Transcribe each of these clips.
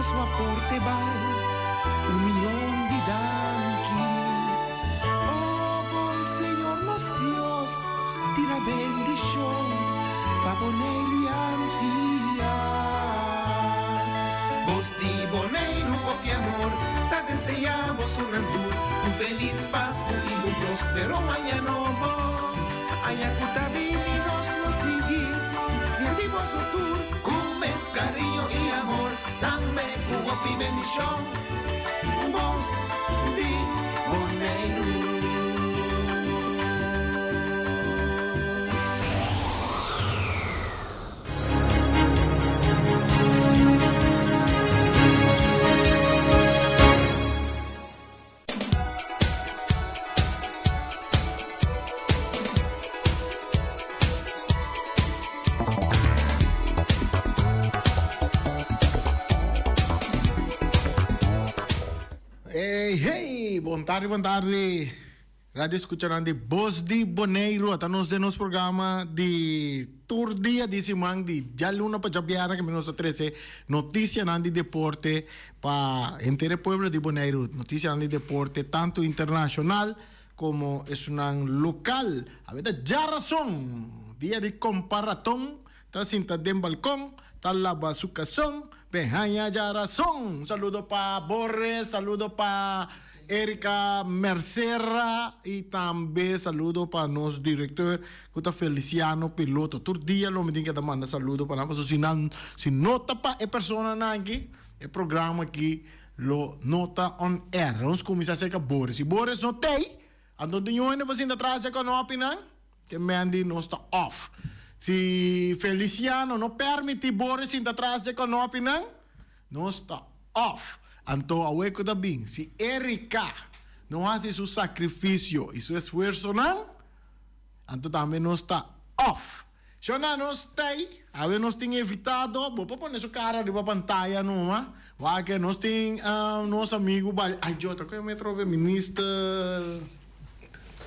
Boso aporte bal un mion di danki. O bon Señor nos Dios, tira bendishon pa Boneiru i Antia. Bos di Boneiru kopi amor ta deseá bosonan tur un felis Pasku i un próspero aña nobo. Aña ku ta bini nos lo sigui sirbi boso tur ku mes Cariño y amor tambe cu hopi bendicion Bos di Boneiru. Hey, hey, bon tardi, bon tardi. Radio escuchanan di Bos di Boneiru. Ata nos den nos programa di tur dia di siman di djaluna pa djabièrnè ke nos ta trese notisianan di deporte Pa henter e pueblo di Boneiru, notisianan di deporte tantu internashonal komo esunnan lokal. Awe ta djarason, dia di kompa raton ta sinta den balkon ta laba su kason pe haña djarason. Un saludo pa Borre, saludo pa Erika Mercera y tambe saludo pa nos directeur cu ta Feliciano Piloto. Tur dia lo mi tin ke ta manda saludo pa nan pasobra si nan si no ta pa e personanan aki e programa aki lo no ta on air. Nos cuminsa acerca Boris. Si Boris no tey anto tin un hende pa sinta tras dje konopinan ke men di nos ta off. Si Feliciano no permiti Boris sinta tras dje konopinan Nos ta off. Anto awe ku ta bin, si Erika no hasi su sakrifisio i su esfuersonan, anto tambe nos ta off. Shona nos t'ei, awe nos tin invitado, bo por pone su kara riba pantaya numa, wak nos tin nos amigu Bal, ay yo ta koe metro be minister.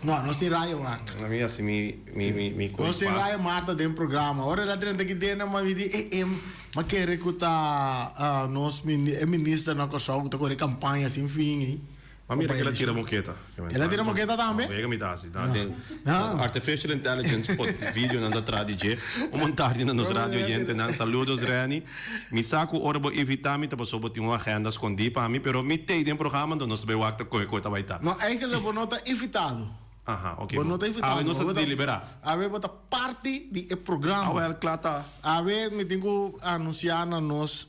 No, nos tin Raya Marta. A mi hasi mi mi mi mi Nos tin Raya Marta den programa. Ora el a drenta aki den nan mi di e e m'a kere ku ta nos e minister na Kòrsou ku ta kore kampaña sin fin ei. M'a mira ku el a tira moketa. El a tira moketa tambe? Wega mi ta hasi. Artificial intelligence pot videonan ta traha di dje. Un bon tardi na nos radio oyentenan. Saludos Renny. Mi sa ku ora bo invitá mi ta pasobra bo tin un agenda skondí pa mi, pero mi t'ei den programa anto nos ta bai wak ta koe koe ta bai ta. No, eigenlijk bo no ta invitado. Aha, oke Bo no ta invitado. Awe nos ta deliberá. Awe bo ta parti di e programa. Awel, kla ta. Awe mi tin ku anunsiá na nos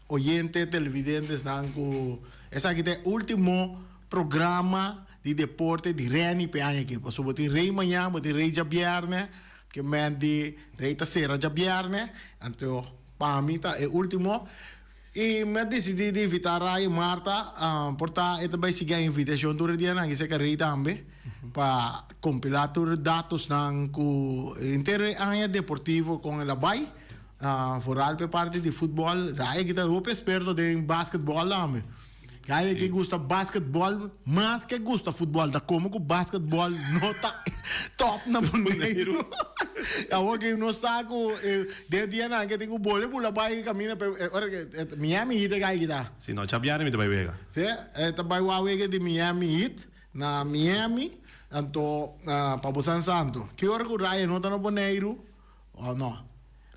oyente, televidentesnan ku esaki ta e último programa di deporte di Renny p'e aña aki. Pasobra bo tin Rey mañan, bo tin Rey djabièrnè. Ke men di Rey ta sera djabièrnè, anto pa mi ta e ultimo. I mi a disidí di invitá Ray i Marta, por ta e ta bai sigui a invitashon tur e dianan aki serka Rey tambe, pa kompilá tur e datosnan ku henter e aña deportivo kon el a bai, foral pa e parti di futbòl. Ray aki ta hopi eksperto den basketbòl tambe. Hay ke gusta basketball mas ke gusta futbol. Ta como ku basketball no ta top na Boneiru. Awor ke nos sa ku den dianan ke tin ku bole bula bai kaminda pe ora ke Miami Heat e gai kita. Si no chabiari mi ta bai wega. Si e ta bai wak wega di Miami Heat na Miami anto pa bo San Santo. Ki ora ku Raya no ta na Boneiru o no.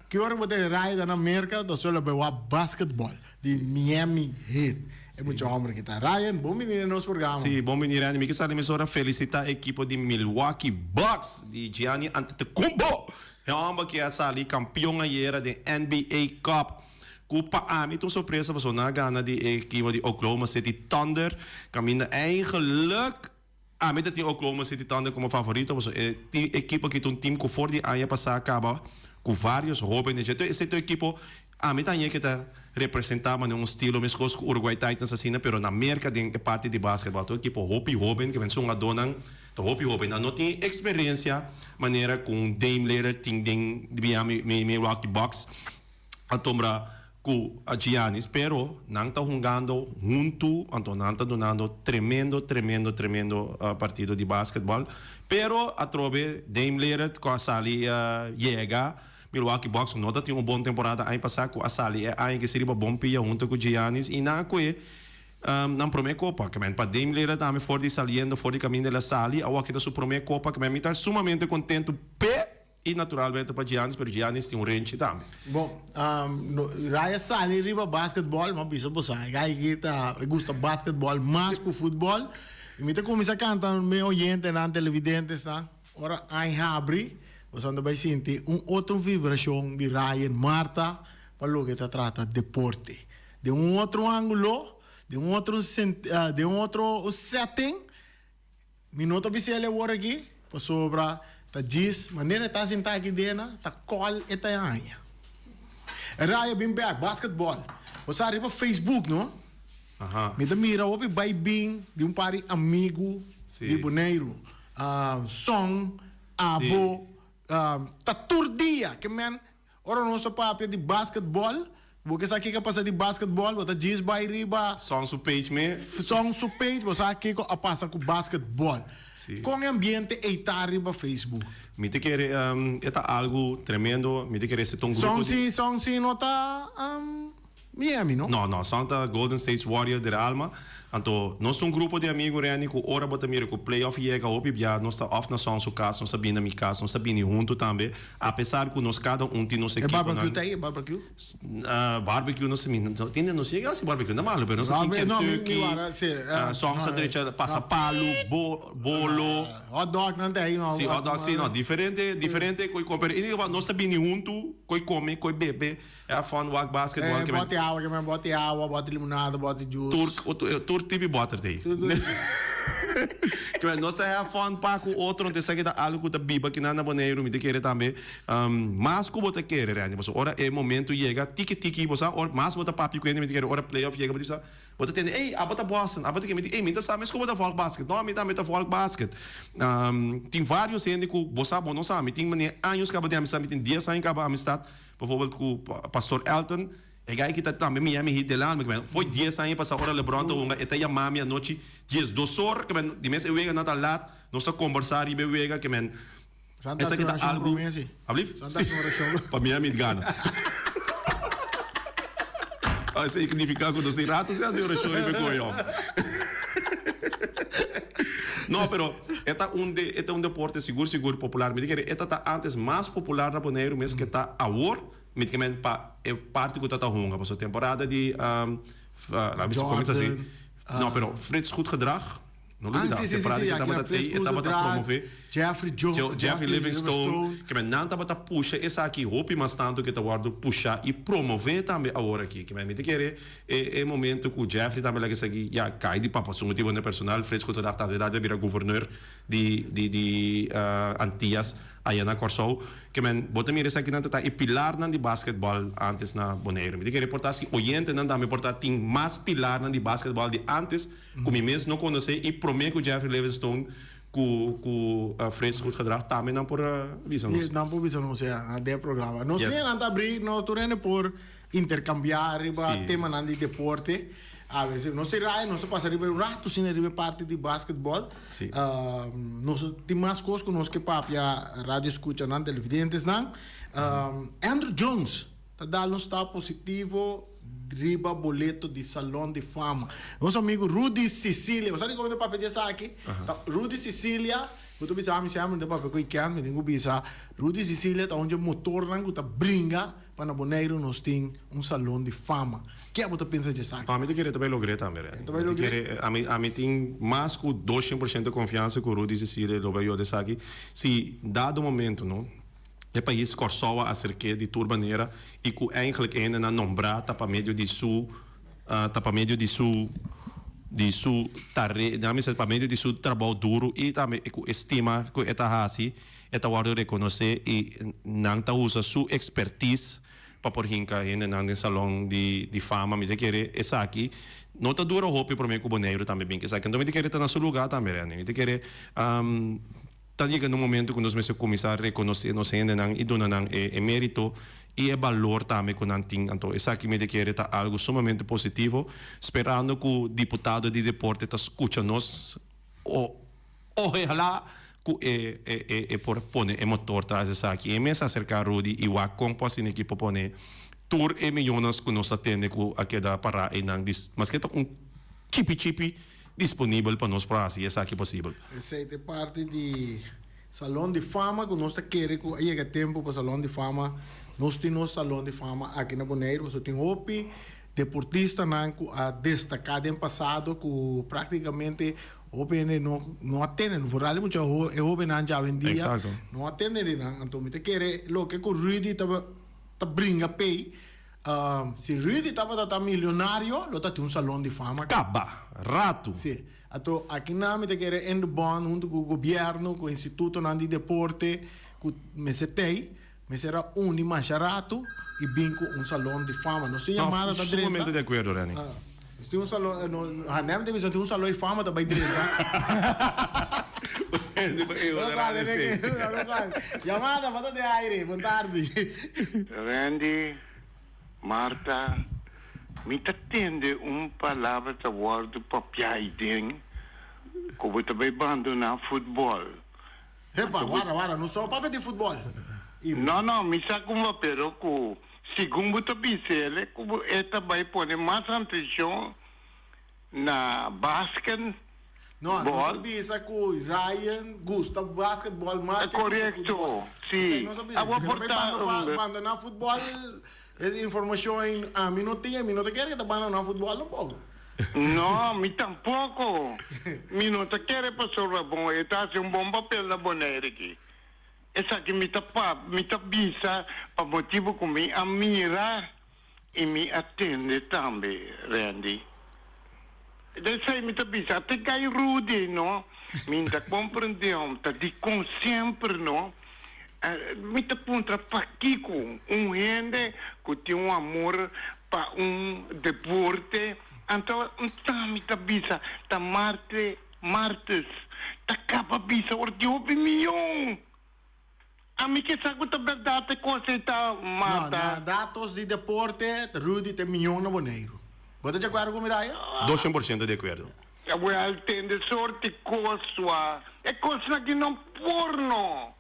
Ki ora bo ta raya ta na Merca ta suele bai wak basketball di Miami Heat. E mucha homber ki ta. Ryan, bon bini na nos programa. Si, bon bini Randy. Mi ke sa di mesora felicita ekipo di Milwaukee Bucks di Gianni Antetokounmpo. E homber ki a sali kampion ayera den NBA Cup. Ku pa ami ta un sorpresa pasobra nan a gana di e ekipo di Oklahoma City Thunder. Kaminda eigenlijk. Ami ta tin Oklahoma City Thunder como favorito pasobra e tin ekipo aki ta un team cu for di aña pasa caba cu varios hobenes. Entonces esey ta un ekipo ami ta haña ke ta representa manera un stilo mescos cu Uruguay Titans asina pero na Merca den e parti di basketbal ta un ekipo hopi hoben ke su hungadornan ta hopi hoben. Nan no tin experiencia manera cu un Dame Lillard tin den Miami Milwaukee Bucks a tombra Ku a Giannis, pero nan ta hungando huntu, anto nan ta dunando tremendo, tremendo, tremendo partido di basketball. Pero atrobe Dame Lillard ku a sali yega. Milwaukee Bucks no ta tin un bon temporada aña pasá ku a sali e aña ke si riba bon pia hunto ku Giannis i nan a kue nan promé kopa. Ke men pa Dame Lillard tambe for di saliendo for di kaminda el a sali awor ke ta su promé kopa ke men mi ta sumamente kontentu p'e i naturalmente pa Giannis pero Giannis tin un renchi tambe. Bon, Raya sali riba basketball, m'a bisa bo sa, e guy aki ta e gusta basketball mas ku futbol. I mi ta kuminsá kanta mi oyentenan, televidentesnan, ora aña habri, boso ta bai sinti un otro vibrashon di Ryan Marta pa loke ta trata deporte. Den un otro ángulo, den un otro den un otro setting, Mi no ta bisa el awor aki, pasobra ta djis manera e ta sinta aki dena, ta kòl e ta haña. E raya bin bèk, basketbòl. Bo sa riba Facebook, no? Aha. Mi ta mira hopi bai bin di un par di amigu Sí. di Boneiru. Sòn, abo, ta tur dia ke men Ora nos ta papia di basketball, bo ke sa kiko a pasa di basketball, bo ta djis bai riba. Song su page me. Song su page, bo sa kiko a pasa ku basketball. Si. Kon e ambiente ei ta riba Facebook? Mi ta kere e ta algu tremendo, mi ta kere si ta un grupo Song di. si, song si no ta Miami, no? No, no, song ta Golden State's Warrior der alma. Anto nos ta un grupo di amigu Renny ku ora bo ta mira ku playoff yega hopi bia nos ta of na song su kas, nos ta bini na mi kas, nos ta bini huntu tambe. Apesar ku nos kada un tin nos E ekiponan. barbecue ta ei, e barbecue? Barbecue nos mi no tin nos yega hasi barbecue na malo pero nos ta tin No, mi no, mi Kentucky, wara, si, song sa drecha pasapalu, bo, bolo. Hot dog nan ta ei no. Si hot dog si no diferente diferente koe kome pero in ieder geval nos ta bini huntu koe kome koe bebe e fun wak basketball E bote awa ke men bote awa, bote limonada, bote juice. Tur tur tipi boter ta ei. Ke men nos ta have fun pa ku otro anto esaki ta algo ku ta biba kinan na Boneiru mi ta kere tambe mas ku bo ta kere Randy pasobra ora e momento yega tiki tiki bo sa ora mas bo ta papia ku hende mi ta kere ora playoff yega bo ta bisa bo ta tende ey abo ta Boston abo ta ke mi di ey mi ta sa mes ku bo ta volg basket no ami tambe ta volg basket tin varios hende ku bo sa bo no sa mi tin manera años kaba den amistad mi tin dies aña kaba amistad Bijvoorbeeld ku Pastor Elton, e guy ki ta tambe Miami Heat delante, mi foi dies aña pasa ora LeBron ta hunga, e ta yama mi anochi 12 or, ke men di mes e wega no ta laat, nos ta kombersa riba e wega, ke men Santa esaki ta orashon algu, promé si. Ablief? Santa hasi un orashon. Pa Miami Heat gana. Esei significa ku nos tin rato sin hasi orashon riba e koyo. No, pero e ta un de, e ta un deporte sigur sigur popular. Mi ta kere e ta ta antes mas popular na Boneiru mes ke ta awor. Mi ta kere pa e parti ku ta ta hunga. Pasobra temporada di, laat mi kuminsá así. No, pero Frits Goedgedrag. No lubida, Ah, sí, sí, sí, temporada sí, que aki tabata na Frits tei, e tabata Goedgedrag, promove. Jeffrey Jo- Jeffrey Jeffrey Livingstone, Livingstone. ke men nan tabata pusha esaki hopi mas tantu ke ta wordo pusha i promove tambe awor aki. Ke men mi ta kere e e momento ku Jeffrey tambe laga esaki ya kai di papa su motibonan personal, Frits Goedgedrag tambe a bira governor di di di Antillas aya na Kòrsou. Ke men bo ta mira esakinan ta ta e pilarnan di basketbal antes na Boneiru. Mi ta kere por ta si oyentenan tambe por ta tin mas pilarnan di basketbal di antes ku mi mes no konosé i promé ku Jeffrey Livingstone ku ku Frits Goedgedrag tambe nan por bisa nos. Nan por bisa nos ya na den programa. Nos Yes. liñanan ta abrí, nos tur hende por interkambiá riba Sí. temanan di deporte. A veces nos tin raya, nos ta pasa riba un rato asina riba e parti di basketball. Sí. Nos tin mas kos ku nos ke papia radio escuchanan, televidentesnan. Andruw Jones ta dal un stap positivo Riba boleto di Salon di Fama. Nos amigo Rudy Cicilia, bo sa di como ta papia di esaki? Ta Rudy Cicilia, cu ta bisa ami semper mi ta papia cu e kent, mi tin cu bisa Rudy Cicilia ta un dje motornan cu ta bringa pa na Boneiru nos tin un Salon di Fama. Ke abo ta pensa dje esaki? Ami ta kere ta bay logr'é tambe, Renny. Ta bay logr'é? Ami, ami tin mas cu 200% confiansa cu Rudy Cicilia lo bay yuda esaki. Si dado momento, no? E pais Kòrsou a aserk'é di tur manera i ku eigentlik e hendenan nombrá ta pa medio di su ta pa medio di su di su tare nan bisa pa medio di su trabou duru i tambe ku e stima ku e ta hasi e ta wòrdu rekonosé i nan ta usa su ekspertis pa por hinka hendenan den salon di di fama. Mi ta kere esaki no ta dura hopi promé ku Boneiru tambe bin ku esaki. Anto mi ta kere ta na su lugá tambe Renny. Mi ta kere. Ta yega na un momento ku nos mester kuminsá rekonosé nos hendenan i duna nan e mérito i e balor tambe ku nan tin. Anto esaki mi ta kere ta algu sumamente positivo, sperando ku diputado di deporte ta skucha nos o ojalá. ku e e e por pone e motor tras esaki. E mes a aserká Rudy i wak kon por asina ekipo pone tur e miyones ku nos a tende ku a keda pará einan dis maske ta un chipi chipi disponibel pa nos por hasi esaki posibel. Esei ta e parti di Salon di Fama ku nos ta kere ku a yega tempu pa Salon di Fama. Nos tin nos Salon di Fama aki na Boneiru pasobra tin hopi deportistanan ku a destaká den pasado ku praktikamente hopi hende no no a tende, vooral e mucha e hobennan djawendia no a tende di nan. Anto mi ta kere loke ku Rudy ta ta bringa p'ei. Si Rudy tabata ta milionario lo ta tin un salon di fama. Kaba ratu. Si. Anto aki nan mi ta kere Indebon hunto ku gobierno, ku institutonan di deporte ku mester t'ei, mester a uni masha ratu i bin ku un salon di fama. Nos tin yamada ta drenta. Sumamente di akuerdo, Renny. Nos tin un salon, no, Hanem ta bisa tin un salon di fama ta bai drenta. Yamada, bo ta den aire. Bon tardi. Randy, Marta, mi ta tende un palabra ta wòrdu papiá ei den ku bo ta bai bandoná futbòl. Epa, wara, wara, nos no papia di futbòl. No, no, mi sa kuma, pero ku segun bo ta bisa el, ku bo e ta bai pone mas atenshon na basket. No, nos a bisa ku Ryan gusta basketball mas ke gusta futbol. Korekto, si. Esei nos a bisa. Awor por ta. Bandoná futbol, es informashon ami no tin, mi no ta kere ke ta bandoná futbol tampoko. No, mi tampoko. Mi no ta kere pasobra bon e ta hasi un bon papel na Bonaire aki. Esaki mi ta pa, mi ta bisa pa motibu ku mi a mira i mi a tende tambe, Randy. Esei mi ta bisa, te gai Rudy, no? Mi n'ta komprendé hom, ta dikon semper, no? Mi ta puntra pakiko un hende ku tin un amor pa un deporte, anto nta mi ta bisa ta marte, martes, ta kaba bisa ora tin hopi miyon. Ami ke sa ku ta bèrdat e kos ei ta, Marta. No, na datos di deporte, Rudy ta e miyon na Boneiru. Bo ta di akuerdo ku mi, Raya? 200% di akuerdo. Awel tende sorti kos wa. E kosnan aki no por no.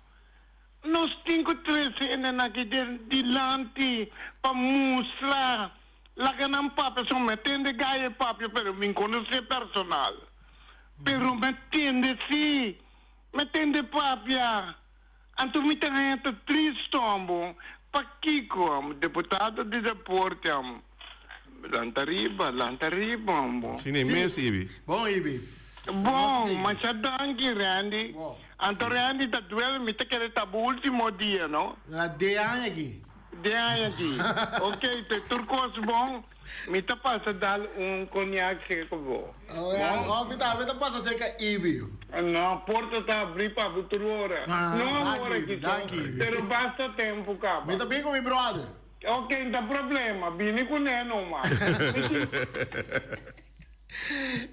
Nos tin ku trese hendenan aki den dilanti pa mustra. Laga nan papia so mi a tende Gaye papia pero mi konosé personal. Pero mi a tende si. Mi a tende papia. Anto mi ta haña ta tristo amo. Pakiko amo? Deputado di deporte amo. Lanta riba, lanta riba amo. Asina e mes, Ibi. Bon, Ibi. Bon, masha danki, Randy. Anto Randy ta duel, mi ta kere ta bo ultimo dia, no? De aña aki. De aña aki. Ok, te tur kos bon. Mi ta pasa dal un cognac cerca bo. Oh, mi tambe ta pasa cerca Ibi. No, porta ta abri pa bo tur ora. No awor aki so, pero basta tempo caba. Mi ta bin cu mi brother. Ok, no ta problema, bini cu ne numa.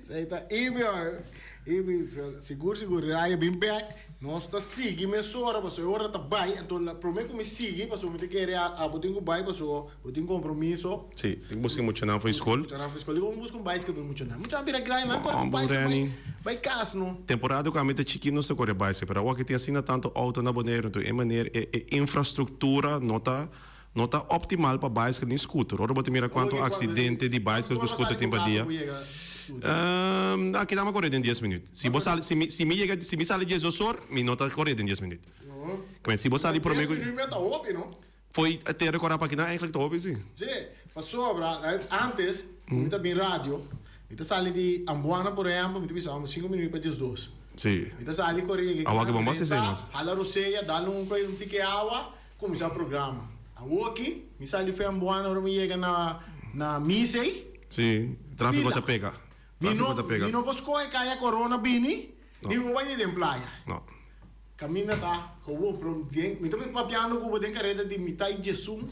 Esey ta Ibi hoor. Ibi, sigur sigur Raya bin bek. Nos ta sigui mesora pasobra e ora ta bai. Anto prome ku mi sigui pasobra mi ta kere abo tin ku bai pasobra bo tin kompromiso. Si, tin ku buska muchanan for skol. Muchanan for skol. Dikon bo buska un baisikèl pa e muchanan? Muchanan bira grandi nan kore ku baisikèl bai bai kas no. Temporada ku ami ta chikí nos ta kore baisikèl pero awor ke tin asina tantu outo na Boneiru anto e manera e infrastruktura no ta No ta optimal pa bicycle ni scooter. Ora bo ta mira cuanto accidente di bicycle cu scooter tin pa dia. Aki nan a core den dies minuut. Si bo sali, si mi, si mi yega, si mi sali diesdos or, mi no ta core den dies minuut. Kmen, si bo sali prome cu. Dies minuut ta hopi, no? Fo'i tera cora pa akinan eigenlijk ta hopi, si. Si, pasobra antes, cu mi ta bin radio, mi ta sali di Ambuana por ehempel, mi ta bisa amo cinco minuut pa diesdos. Si. Mi ta sali core yega Awa ki bon bo haci esei mas. Hala rosea, dal un, un tiki awa. Kuminsá programa. Awoki mi sali fe Ambuana ora mi yega na na Misey. Sí, tráfiko ta pega. Mi no mi no por skohe kaya Corona bini ni mi por bai ni den playa. No. Kaminda ta gewoon pero den mi ta papiando ku bo den kareda di mitad i diesun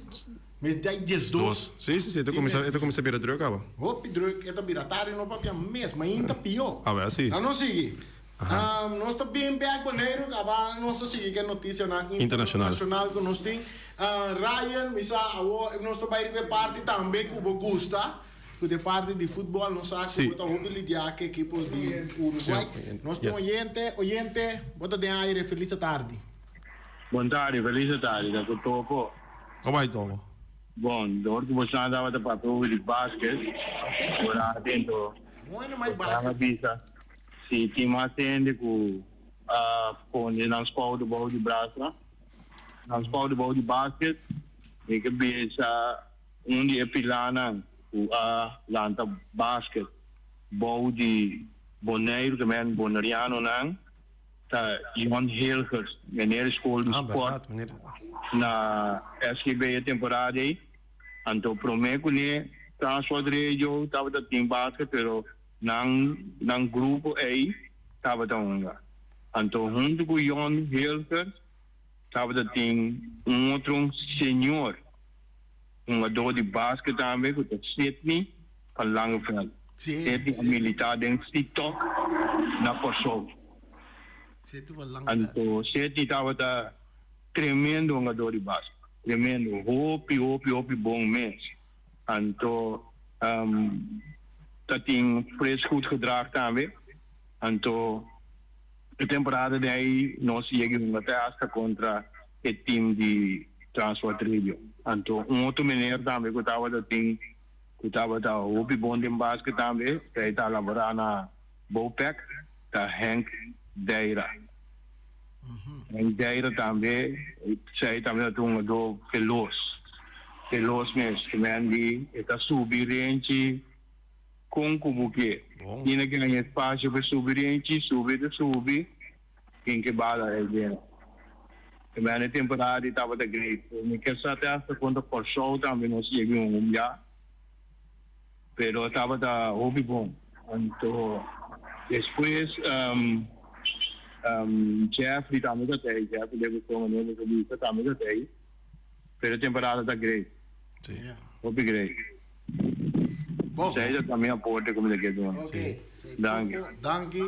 mitad i diesdos. Sí, sí, sí, e ta kuminsá e ta kuminsá bira drùk aba. Hopi drùk e ta bira tardi no papia mes mainta pió. Awe si. Nan no sigui. Nos ta bin bek Boneiru kaba nos ta sigui ke notisianan internashonal ku nos tin. Ryan, mi sa awor nos ta bai riba e parti tambe ku bo gusta. ku den parti di futbòl nos sa ku bo ta hopi lidiá ku ekipo di Uruguay. Nos tin oyente, oyente, bo ta den aire, felis atardi. Bon tardi, felis atardi, ta ku Topo. Kon bai Topo? Bon, dor ku bosan tabata papia over di basket, ora adentro bosan a bisa si tin mas hende ku a pone nan skouder bou di brasa, nan skouder bou di basket, mi ke bisa un di e pilanan ku a lanta basket bou di Boneiru, ke men bonerianonan. Ta Jon Hilgers, meneer di school di sport na SGB e temporada ei. Anto prome ku ne Transport Radio tabata tin basket pero nan nan grupo ei tabata hunga. Anto huntu ku Jon Hilgers tabata tin un otro señor hungadó di basket tambe ku ta Sidney van Langeveld. Sidney a militá den Sitok na Kòrsou. Anto Sidney tabata tremendo hungadó di basket, tremendo, hopi hopi hopi bon mes. Anto ta tin fris goed gedrag tambe. Anto e temporada di ei nos yega hunga te hasta kontra e team di Transport Radio. Anto un otro meneer tambe ku tabata tin ku tabata hopi bon den basket tambe, e ta laborá na Bopec, ta Henk Deira. Henk Deira tambe, esei tambe ta un hungadó velos, velos mes. E men di e ta subi renchi kon ku bo ke. Tin a gana espasio pa e subi renchi, subi e ta subi. Ken ke bala e den. E mene temporada di tabata great. Mi ke sa te hasta kontra Kòrsou tambe nos yega un bia. Pero tabata hopi bon. Anto despues Jeffrey tambe ta tei. Jeffrey Leverson manera bo ta bisa tambe ta tei. Pero e temporada ta great. Hopi great. Esei ta mi aporte ku mi ta ke duna. Danki. Danki.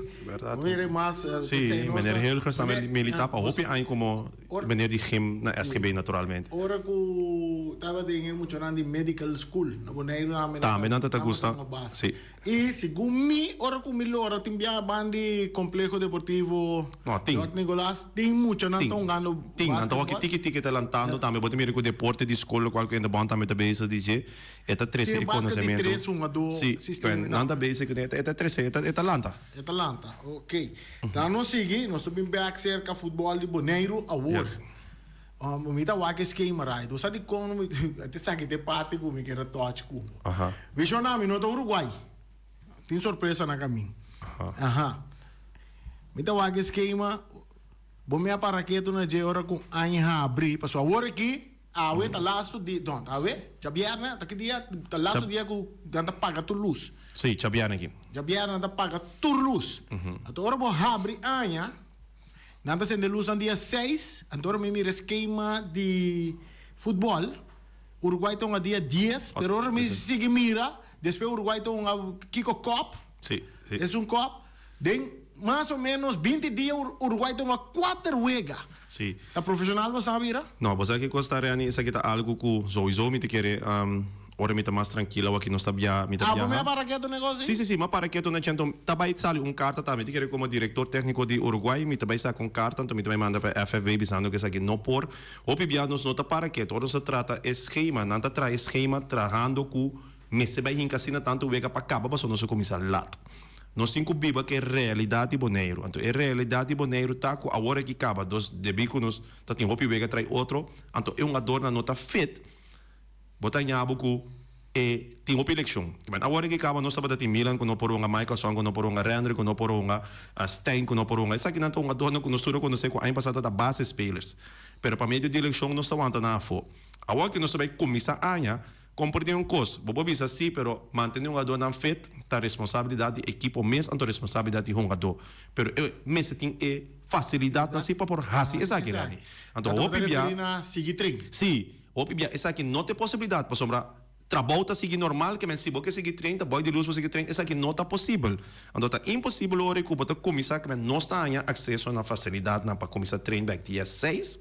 Mire mas. Sí, meneer Hilgers tambe milita pa hopi aña komo meneer di gym na SGB naturalmente. Ora ku tabata den e muchanan di medical school na Boneiru tambe Tambe nan ta ta gusta. Sí. I segun mi ora ku mi lora tin biaha ban di Complejo Deportivo No, tin. Jort Nicolaas tin muchanan ta hungando Tin. Nan ta wak tiki tiki ta lantando tambe. Bo ta mira ku deporte di skol lokual ku hende bon tambe ta bezig di dje. E ta trese e konosementu. Sí, nan ta bezig kuné, e ta trese, e ta lanta. E ta lanta, ok. Dan nos sigui, nos ta bin bèk serka futbòl di Boneiru awor. Mi ta wak e skema right. Bo sa dikon mi ta esaki ta e parti ku mi kier a touch ku bo. Mishona mi no ta Uruguay. Tin sorpresa na kamin. Aha. Mi ta wak e skema, bo mi a para ketu na dje ora ku aña habri, pasobra awor aki Awe ta lastu di, no, awe, djabièrnè, ta ki dia? Ta lastu dia ku nan ta paga tur lus. Sí, djabièrnè aki. Djabièrnè nan ta paga tur lus. Anto ora bo habri aña, nan ta sende lusnan dia seis, anto ora mi mira e skema di futbòl, Uruguay ta hunga dia dies, pero ora mi sigui mira, despues Uruguay ta hunga kiko kòp, Sí, sí. esun kòp, Den mas o menos 20 dia Uruguay ta hunga kuater wega. Sí. Ta profesional bo sa bira? No, bo sa ki kos ta Reni, esaki ta algu ku souiso mi ta kere ora mi ta mas trankil awor ki nos ta bia, mi ta Ah, bo biaha. mi a para ketu negoshi? Sí, sí, sí, mi a para ketu na chento. Ta bai sali un karta tambe. Mi ta kere komo direktor tekniko di Uruguay mi ta bai saka un karta anto mi ta bai manda pa FFB bisando ku esaki no por. Hopi bia nos no ta para ketu. Ora nos ta trata e schema, nan ta traha e schema trahando ku mester bai hinka asina tantu wega pa kaba pasobra nos a kuminsá lat. Nos tin ku biba ku e realidat di Boneiru. Anto e realidat di Boneiru ta ku awor aki kaba dos debí ku nos ta tin hopi wega trai otro, anto e hungadornan no ta fit, bo ta haña bo ku e tin hopi lekshon. Kimen awor aki kaba nos tabata tin Milan ku no por hunga, Michaelson ku no por hunga, Rendrick ku no por hunga, Stein ku no por hunga. Esakinan ta hungadornan ku nos tur a konosé ku aña pasá tabata basisspelers. Pero pa medio di lekshon nos ta wanta nan afó. Awor ki nos ta bai kuminsá aña. Komprendé un kos, bo por bisa sí, pero mantené hungadónan fit ta responsabilidat di ekipo mes anto responsabilidat di hungadó. Pero e mester tin e fasilidatnan sí pa por hasi esaki, Randy. Anto hopi bia, sí, hopi bia esaki no ta e posibilidat pasobra trabou ta sigui normal, ke men si bo ke sigui train ta bòi di lus bo sigui train, esaki no ta posibel. Anto ta imposibel ora ku bo ta kuminsá ke men nos ta haña akseso na fasilidatnan pa kuminsá train bèk dia seis,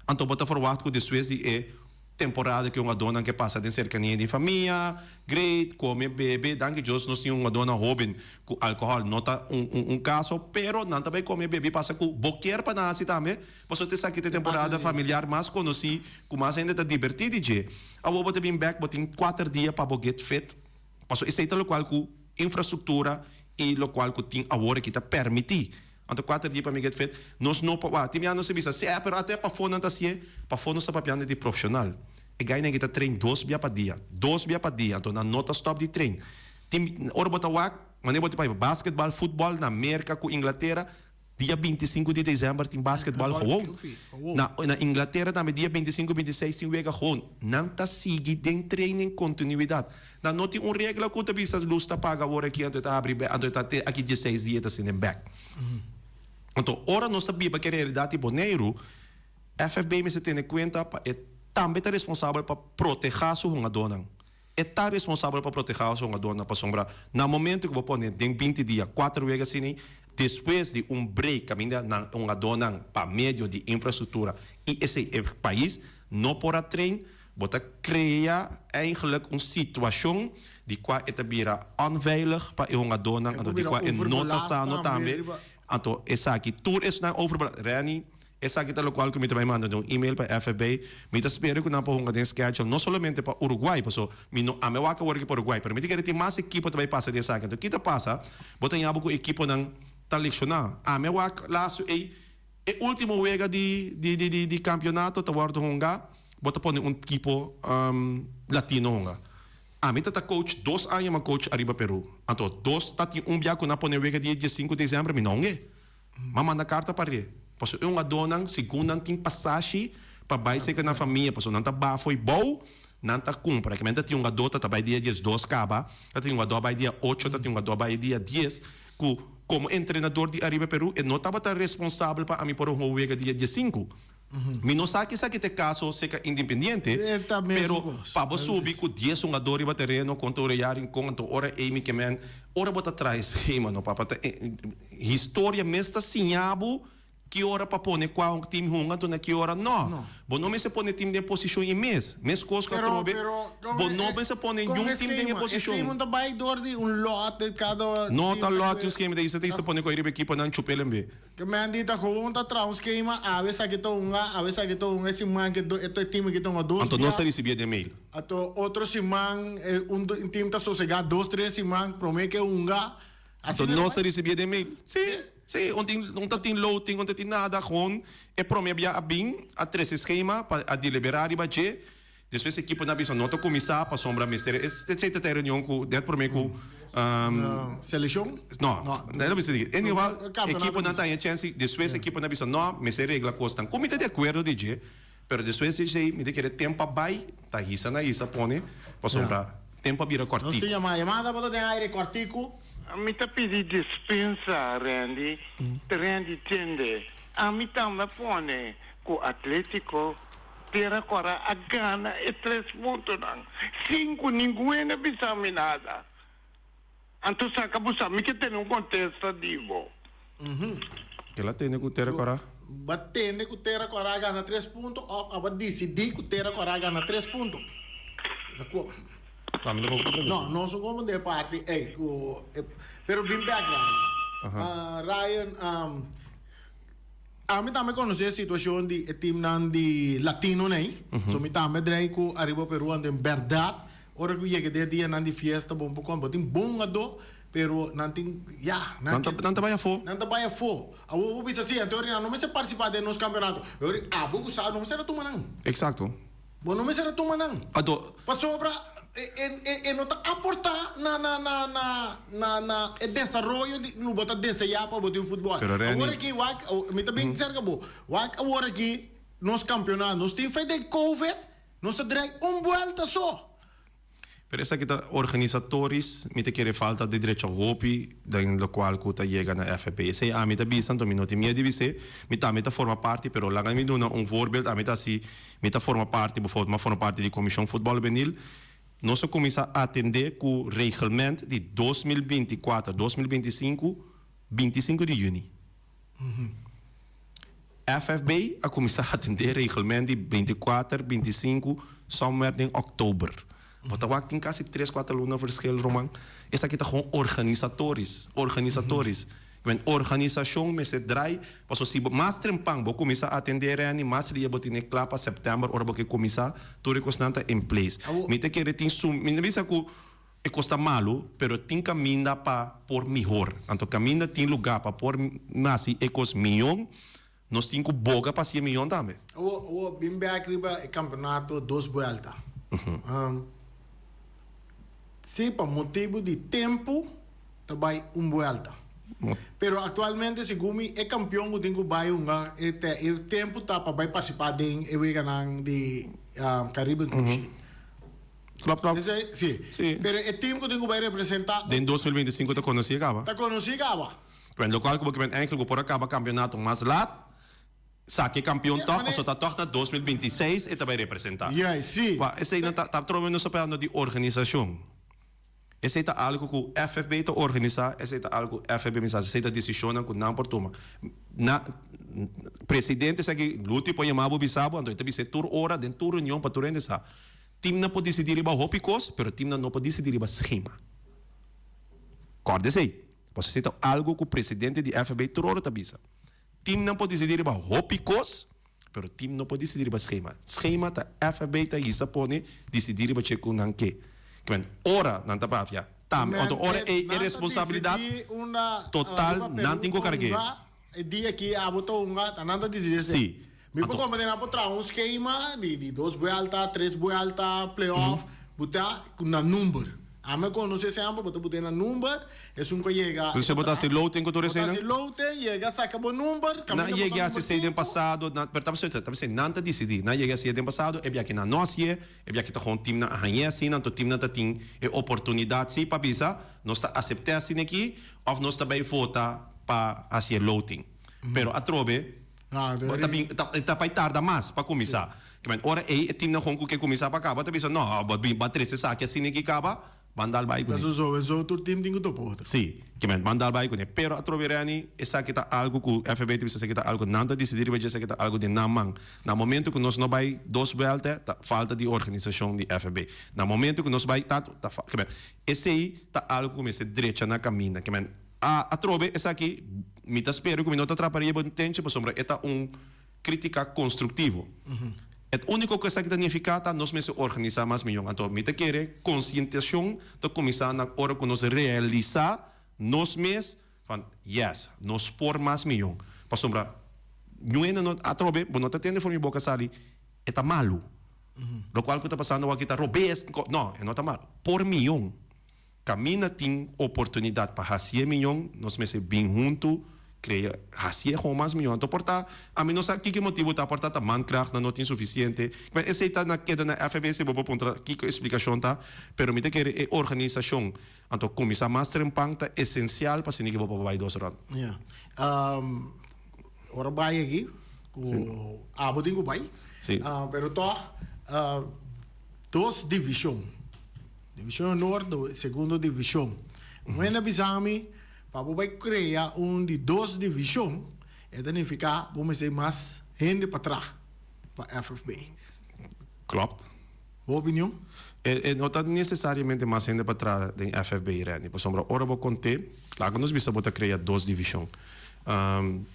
anto bo ta ferwagt ku despues di e. Temporada ku e hungadónan ke pasa den serkania di famia, great, kome, bebe, danki Dios nos tin hungadónan hóben ku alkohòl no ta un un kaso, pero nan ta bai kome, bebe i pasa ku bo kier pa nan hasi tambe, pasobra ta esaki ta e temporada familiar mas konosí ku mas hende ta dibertí di dje. Awor bo ta bin bèk bo tin kuater dia pa bo get fit, pasobra esei ta lokual ku infrastruktura i lokual ku tin awor aki ta permití. Anto kuater dia pa mi get fit, nos no por wak. Tin bia nos ta bisa, sè, pero ate pafó nan ta hasié. Pafó nos ta papiando di profshonal. E gainan aki ta train dos bia pa dia. Dos bia pa dia. Anto nan no ta stòp di train. Tin, ora bo ta wak, manera bo ta papia basketbal, futbòl na Merka ku Inglatera, dia 25 di desèmber tin basketbal gewoon. Na, na Inglatera tambe dia 25, 26 tin wega gewoon. Nan ta sigui den training kontinuidat. Nan no tin un regla ku ta bisa lus ta paga awor aki anto e ta habri bek anto e ta te aki dieseis dia e ta sende bek. Anto ora nos ta biba ku e realidat di Boneiru, FFB mester tene kuenta pa e tambe ta responsabel pa protehá su hungadónan. E ta responsabel pa protehá su hungadónan pasobra na momento ku bo pone den 20 dia kuater wega asina despues di un break kaminda nan hungadónan pa medio di infrastruktura i esei e pais no por a train, Bo ta krea eigenlijk un situashon di kua e ta bira onveilig pa e hungadónan, anto di kua e no ta sano tambe. Anto esaki tur esnan overbelast. Renny, esaki ta lokual ku mi ta bai manda den un email pa FFB. Mi ta spera ku nan por hunga den schedule, no solamente pa Uruguay, paso mi no ame wak awor aki pa Uruguay, pero mi ta kere tin mas ekipo ta bai pasa den esaki. Anto ki ta pasa? Bo ta ña bo ku ekiponan ta lekshoná. Ame wak lastu ei. E ultimo wega di di campeonato ta wordo hunga, bo ta pone un ekipo latino hunga. Ami ta ta coach dos aña mi a coach ariba Peru. Anto dos ta tin un bia cu nan pone wega dia diesinku december mi no hunge. Mi a manda carta pa re. Pasobra e hungadornan segun nan tin pasashi pa bay cerca nan famia pasobra nan ta bafo y bou nan ta cumpra. Kimente ta tin hungador ta ta bay dia 12 caba, ta tin hungador bay dia ocho, ta tin hungador bay dia dies. Ku komo entrenador di Ariba Peru e no tabata responsabel pa ami por a hunga wega dia 15. Mi no sa kisa ki ta e kaso seka Independiente, pero pa bo subi ku 10 hungador riba tereno kontra Ureya Rincon anto ora ei mi ke men ora bo ta traha eskema no papa ta historia mes ta siña bo Ki ora pa pone kua un team hunga anto na ki ora no. Bo no mester pone team den posishon i mes. Meskos ku atrobe, bo no mester pone niun team den e posishon. No ta lot un skema ta isa ta isa pone ku riba ekiponan chupel en be. Anto nos ta risibie den mail. Anto nos ta risibie den mail. Si. Sí, un tin, un ta tin loting, un ta tin nada, gewoon e prome bia a bin, a trece schema pa a delibera riba dje, despues ekiponan a bisa no ta cuminsa pasobra mester e esey ta ta e reunion cu net prome cu Seleccion? No, no a bisa di, en ieder geval ekiponan ta haña chance, despues ekiponan a bisa no, mester regla cosnan, cu mi ta di acuerdo di dje, pero despues di esey mi ta kere tempo a bay, ta hisa na hisa pone, pasobra tempo a bira Nos cortico. tin yama, yamada bo ta den aire cortico. Mi ta pidi dispensa Randy, Randy tende, ami tambe a pone ku Atletico Tera Kora a gana e tres puntonan sin ku ningun hende a bisa mi nada. Anto saka bo sa mi ke tene un kontesta di bo. Kel a tende ku Tera Kora? Bo a tende ku Tera Kora a gana tres punto òf abo a disidí ku Tera Kora a gana tres punto? No, mi no por comprende. No, nos no comprende e parti ey cu pero bin bek Ryan. Ryan, ami tambe conoce e situacion di e teamnan di latino ney. So mi tambe drei cu Ariba Peru anto en berdad ora cu yega den e dianan di fiesta bon por con bo tin bon ado pero nan tin ya nan ta nan ta bay afo. Nan ta bay afo. Awor bo bisa si anto nan no mester participa den nos campeonato. Abo cu sa no mester a tuma nan. Exacto. Bo no mester a tuma nan. Anto. Pasobra e no ta aportá na na na na na na e desaroyo di ku bo ta deseá pa bo tin futbòl. Pero Renny. Awor aki wak, mi ta bin serka bo. Wak awor aki nos kampionato, nos tin fe den covid, nos ta drai un buelta so. Pero esaki ta organisatorisch, mi ta kere falta di drecha hopi den locual cu ta yega na FFP. Esey ami ta bisa, anto mi no tin miedo di bis'é. Mi tambe ta forma parti, pero laga mi duna un voorbeeld, ami ta haci, mi ta forma parti, bijvoorbeeld mi a forma parti di Comision Futbol Hubenil. Nos a cuminsa atende cu reglement di 2024, 2025, 25 di juni. FFB a kuminsá atendé regelment di 24, 25, somewhere den òktober. Bo ta wak tin kasi tres, kuater luna verschil, ruman. Esaki ta gewoon organisatorisch, organisatorisch. Men organisashon mester drai, paso si bo mas trempan bo kuminsá atendé Renny, mas ria bo tene kla pa sèptèmber ora bo ke kuminsá, tur e kosnan ta in place. Mi ta kere tin su, mi ta bisa ku e kos ta malu, pero tin kaminda pa por mihor. Anto kaminda tin lugá pa por hasi e kos mion, nos tin ku boga pa hasi e mion tambe. Awor, awor bin bek riba e kampeonato dos buelta. Si pa motibu di tempu ta bai un buelta. Pero actualmente segun mi e campeon cu tin cu bai hunga e te e tempo ta pa bai participa den e weganan di Caribbean Cruise Ship. Klopt, klopt. Esey, si. Si. Pero e team cu tin cu bai representa. Den 2025 ta conoci caba. Ta conoci caba. Bueno, locual cu bo kimen eigenlijk bo por a caba campeonato mas laat, saca e campeon toch, pasobra ta toch na 2026 e ta bai representa. Juist, si. Wa, esey nan ta, ta trobe nos ta hablando di organisacion. Esei ta algu ku FFB ta organisá, esei ta algu ku FFB mester hasi, esei ta desishonnan ku nan por tuma. Na, presidente esaki Luti por yama bo bisa bo, anto e ta bis'é tur ora den tur reunion pa tur hende sa. Timnan por disidí riba hopi kos, pero timnan no por disidí riba skema. Kòrda esei, pasobra esei ta algu ku presidente di FFB tur ora ta bisa. Timnan por disidí riba hopi kos, Pero team no por dicidi riba schema. Schema ta FFB ta hisa pone dicidi riba che cu nan ke. Kimen ora nan ta papia tambe anto ora ey e responsabilidad total nan tin cu cargue. E dia ki abo ta hunga ta nan ta dicidi esey. Si. Mi por comprende nan por traha un schema di dos buelta, tres buelta, playoff, bo ta cu nan number. Ami a conoce semper bo ta bute na number, esun cu a yega. Entonces bo ta haci loting cu tur esey nan? Bo ta haci loting, yega saca bo number, Nan caminda bo yega ta haci number esey den cinco. pasado, nan, pero ta bisa nan ta dicidi, nan yega haci den pasado, e biaha nan no haci'e, e biaha ta gewoon teamnan a hañ'e asina, anto teamnan ta tin e oportunidad si pa bisa, nos ta acept'e asina aki, of nos ta bay vota pa haci e loting. Pero atrobe, Bo ta bin, ta, ta bai tarda mas pa kuminsá. Ke men, ora ei e timnan hon ku ke kuminsá pa kaba ta bisa, no, bo bin, bo a trese esaki asina aki kaba, ban dal bai kuné. Paso zo en zo tur tim tin ku topa otro. Sí, ke men, ban dal bai kuné. Pero atrobe Renny, esaki ta algu ku FB ta bisa, esaki ta algu nan ta disidí riba dje, esaki ta algu den nan man. Na momento ku nos no bai dos buelta, ta falta di organisashon di FB. Na momento ku nos bai tantu, ta fa, ke men, esei ta algu ku mester drecha na kaminda. Ke men, A Atrobe esaki mi ta spera ku mi no ta trapa riba bo tenchi pasobra e ta un kritika konstruktivo. Et uniko ku esaki ta nifiká ta nos mester organisá mas mihó. Anto mi ta kere konsientashon ta kuminsá na ora ku nos realisá nos mes van yes, nos por mas mihó. Pasobra niun hende no atrobe bo no ta tende for mi boka sali e ta malu. Lokual ku ta pasando awor aki ta robes, no e no ta malu. Por mihó. Kaminda tin oportunidat pa hasié miñon, nos mester bin huntu krea hasié gewoon mas miñon. Anto por ta, ami no sa kiko e motibu ta, por ta ta mankrachtnan no tin sufisiente. Pero esei ta na keda na FB si bo por puntra kiko e splikashon ta, pero mi ta kere e organisashon anto kuminsá mas trempan ta esensial pa asina ke bo por bai dos rònt. Ya. Ora bai aki ku abo tin ku bai. Si. Pero tòg dos divishon. Divishon Honor do segundo divishon. Un hende a bisa mi, pa bo bai krea un di dos divishon, e ta nifiká bo mester mas hende pa traha pa FFB. Klopt. Bo opinion? E no ta nesesariamente mas hende pa traha den FFB, Randy, pasobra ora bo kont'é, laga nos bisa bo ta krea dos divishon.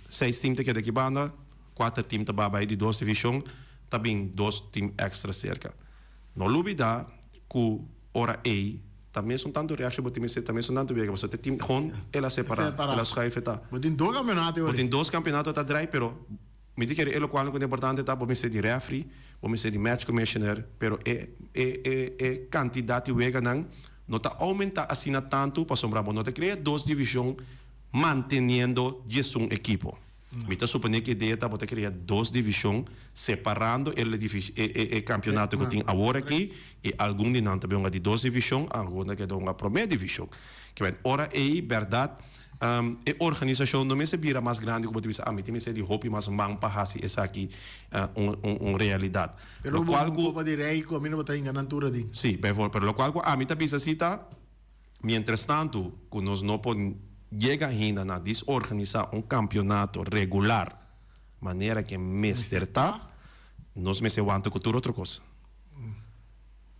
Seis tim ta keda aki banda, kuater tim ta bai bai di dos divishon, ta bin dos tim èkstra serka. No lubida ku ora ei ta mesun tantu reaksha bo tin mester ta mesun tantu wega pasobra te tim hon el a separa el a schuif e ta. Bo tin dos kampeonato Bo tin dos kampeonato ta drai pero mi ta kere e lokual ku ta importante ta bo mester di refri bo mester di match commissioner pero e e e e kantidat di weganan no ta oumenta asina tantu pasobra bo no ta krea dos divishon manteniendo diesun ekipo. Mi ta suponé ku e idea ta bo ta krea dos divishon separando e e kampionato ku tin awor aki i algun di nan ta bin hunga di dos divishon, algun ta keda hunga promé divishon. Kiben ora ei bèrdat e organisashon no mester bira mas grandi ku bo ta bisa ah mi tin mester di hopi mas man pa hasi esaki un un realidat. Pero bo un kopa di rei ku ami no bo ta hinga nan tur adin. Si, bijvoorbeeld, pero lokual ku ami ta bisa si ta. Mientrastantu ku nos no por yega ainda na disorganisá un kampionato regular. manera ku e mester ta, nos mester wanta ku tur otro kos.